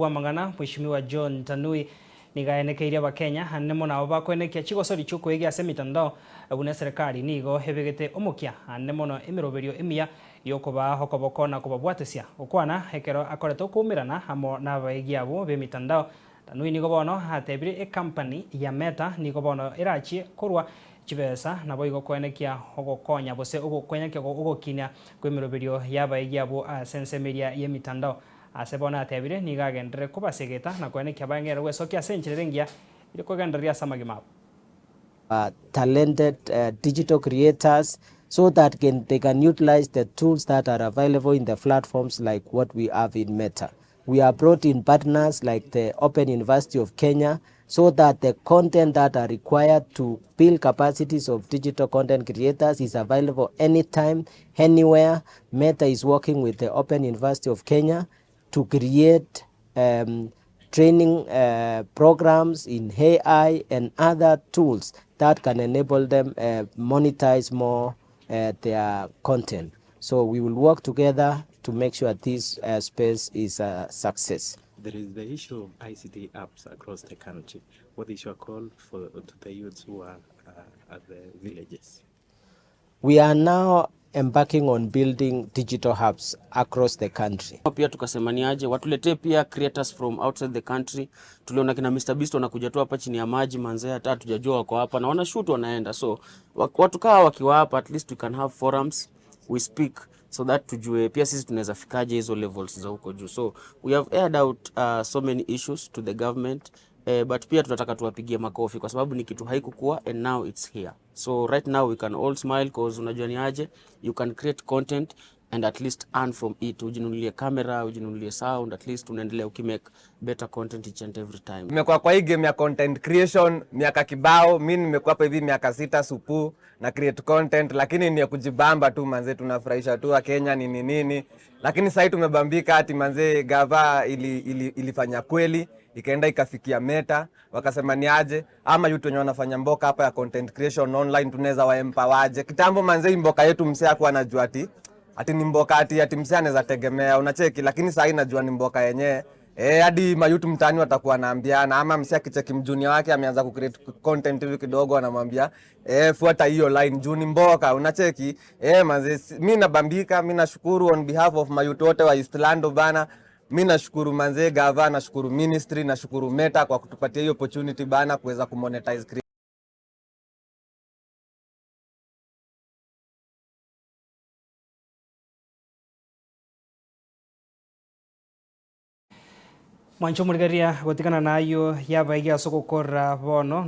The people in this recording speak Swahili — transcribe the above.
Bw'amang'ana Mheshimiwa John Tanui nigo aenekeirie Abakenya ande mono abwo bakoenekia chigosori chi'okoegia ase emitandao buna eserekari nigo ebegete omokia ande mono emeroberio emiya y'okobaa okoboko na kobabwatesia gokwana ekero akorete okoumerana amo nabaegia abwo b'emitandao. Tanui nigo bono atebire ecompany ya Meta nigo bono erachie korwa chibesa naboigo koenekia ogokonya gose ogokoenekia ogokinia kw'emeroberio y'abaegia abwo ase ensemo eria y'emitandao. Ase bono atebire nigo agenderere kobasegeta na koenekia bang'eire gwesokia ase enchera ere engiya erio kogendereria ase amagima abo. Talented digital creators so that can they can utilize the tools that are available in the platforms like what we have in Meta. We have brought in partners like the Open University of Kenya so that the content that are required to build capacities of digital content creators is available anytime, anywhere. Meta is working with the Open University of Kenya to create training programs in AI and other tools that can enable them monetize more their content. So we will work together to make sure this space is a success. There is the issue of ICT apps across the country. What is your call for to the youths who are at the villages? We are now embarking on building digital hubs across the country. Pia tukasema ni aje watuletee pia creators from outside the country. Tuliona kina Mr Beast wanakuja tu hapa chini ya maji manzee, hata hatujajua wako hapa na wana shoot wanaenda. So watu kaa wakiwa hapa, at least we can have forums, we speak so that tujue pia sisi tunaweza fikaje hizo levels za huko juu. So we have aired out so many issues to the government. But pia tunataka tuwapigie makofi kwa sababu ni kitu haikukua and now it's here. So right now we can all smile cause unajua ni aje, you can create content and at least earn from it. Ujinunulie camera, ujinunulie sound, at least unaendelea ukimake better content each and every time. Nimekuwa kwa hii game ya content creation miaka kibao. Mi nimekuwa hapa hivi miaka 6 supu na create content, lakini ni ya kujibamba tu manze, tunafurahisha tu wa Kenya nini nini, lakini sasa tumebambika ati manze, gava ilifanya kweli ikaenda ikafikia Meta, wakasema ni aje ama youth wenye wanafanya mboka hapa ya content creation online tunaweza waempower. Kitambo manze, hii mboka yetu msee hakuwa anajua ati ni mboka ati msee anaweza tegemea, unacheki, lakini sasa najua ni mboka yenyewe. Hadi mayouth mtaani watakuwa naambiana, ama msee akicheki mjunior wake ameanza ku create content hivi kidogo, anamwambia fuata hiyo line juu ni mboka, unacheki. Manze, mi nabambika, mi nashukuru on behalf of mayouth wote wa Eastlando bana. Mi nashukuru manze gava, nashukuru ministry, nashukuru Meta kwa kutupatia hiyo opportunity bana kuweza kumonetize. Mwancho murigaria gotikana nayo yabaigi ase ogokora bono.